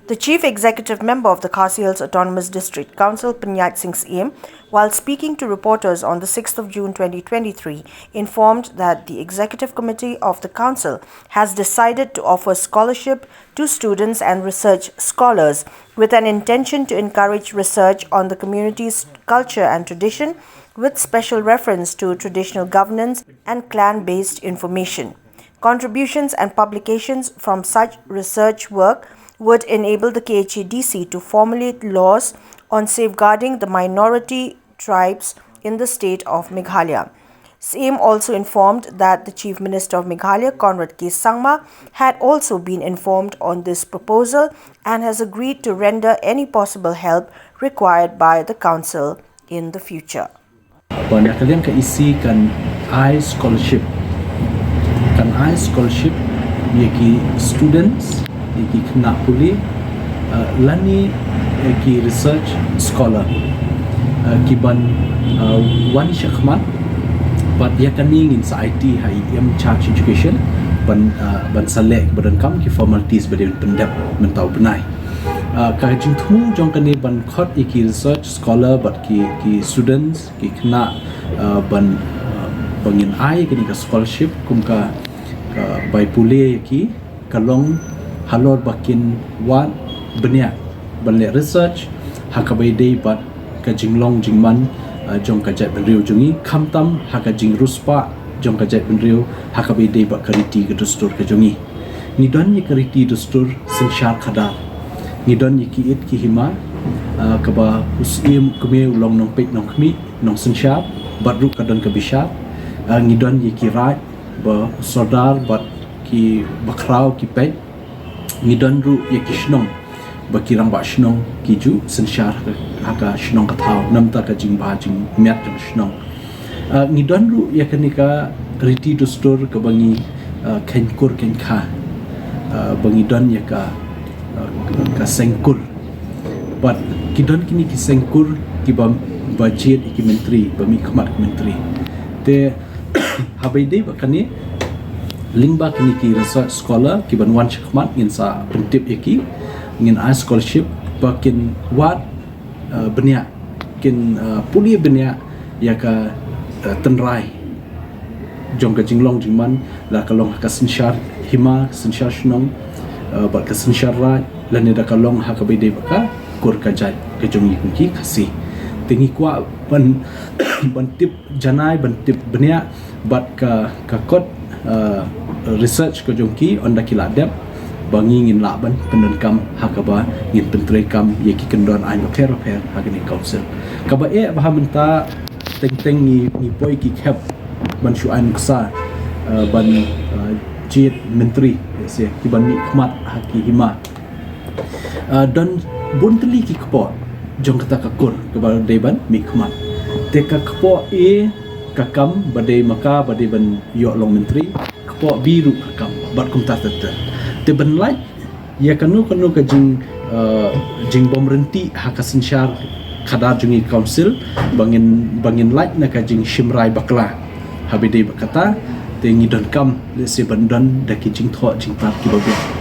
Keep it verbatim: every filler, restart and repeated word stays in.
The Chief Executive Member of the Khasi Hills Autonomous District Council, Panchayat Singh Syiem, while speaking to reporters on the sixth of June twenty twenty-three, informed that the Executive Committee of the Council has decided to offer scholarship to students and research scholars with an intention to encourage research on the community's culture and tradition, with special reference to traditional governance and clan-based information. Contributions and publications from such research work would enable the K H A D C to formulate laws on safeguarding the minority tribes in the state of Meghalaya. Syiem also informed that the Chief Minister of Meghalaya, Conrad K Sangma, had also been informed on this proposal and has agreed to render any possible help required by the council in the future. Ban ïa ka liang ka E C kan ai scholarship. Kan ai scholarship ïa ki students, ïa ki khynnah pule, uh, lane ïa ki research scholar, uh, ki ban, uh, wan shakhmat. Bad ïa kane ngin sa aiti ha i in charge education ban, uh, ban sa leh ba donkam ki formalities ba dei ban pyndep mynta u bnai. Uh, ka jingthmu jong kane ban khot ïa ki research scholar bad ki, ki students, ki khynnah, uh, ban, uh, ba ngin ai kane ka scholarship kum ka, ka bai pule ïa ki, ka long halor ba kin wad bniah ban leh research ha kaba ïadei bad ka jinglong jingman, uh, jong ka jaitbynriew jong ngi, khamtam ha ka jingriewspah jong ka jaitbynriew ha kaba ïadei bad ka riti ka dustur ka jong ngi. Ngi don ïa ka riti dustur synshar khadar. Ngi don ïa ki it ki hima, uh, kaba u Syiem u kmie u long nongpeit nongkhmih nongsynshar, bad ruh ka don ka bishar. Uh, ngi don ïa ki raid ba u sordar bad ki bakhraw ki peit. Ngi don ruh ïa ki shnong ba ki rangbah shnong ki ju synshar ha ka, ha ka shnong ka thaw namar ka jingbha jingmiat jong shnong. Uh, ngi don ruh ïa kane ka riti dustur kaba ngi, uh, kheiñ kur kheiñ kha, uh, ba ngi don ïa ka, uh, ka seng kur. Bad ki don kine ki seng kur kiba, ba jied ïa ki myntri, ba mihkhmat ki myntri. Te haba ïadei bad kane, lyngba kine ki research scholar kiban wan shakhmat ngin sa pyntip ïa ki, ngin ai scholarship ba kin wad, uh, bniah, kin, uh, pule bniah ïa ka, uh, tynrai jong ka jinglong jingman, la ka long ha ka synshar hima, synshar shnong, uh, bad ka synshar raid, lane da ka long ha kaba ïadei bad ka kur ka jait ka jong ngi kum ki Khasi. Te ngi kwah ban, ban tip janai, ban tip bniah bad ka, ka kot, uh, research ka jong ki, ynda ki la dep, ba ngi ngin lah ban pyndonkam ha kaba ngin pyntreikam ïa ki kyndon aiñ bapher bapher ha kane ka council. Kaba eh ba ha mynta teng teng ngi, ngi poi ki khep ban shu ai nuksa, uh, ban, uh, jied myntri, ïa se, kiban mihkhmat ha ki hima. Uh, don bun tylli ki kpoh jong kata ka kur kaba dei ban mihkhmat. Te ka kpoh A ka kam ba dei ma ka ba dei ban ïoh long myntri, kpoh B ruh ka kam, bad kumta ter ter. Te ban lait ïa kano kano ka jing, uh, jingbymryntih ha ka synshar khadar jong ngi council, ba ngin, ba ngin lait na ka jingshim rai bakla. Haba ïadei bad kata, te ngi donkam lehse ban don da ki jingthoh jingtap kiba biang.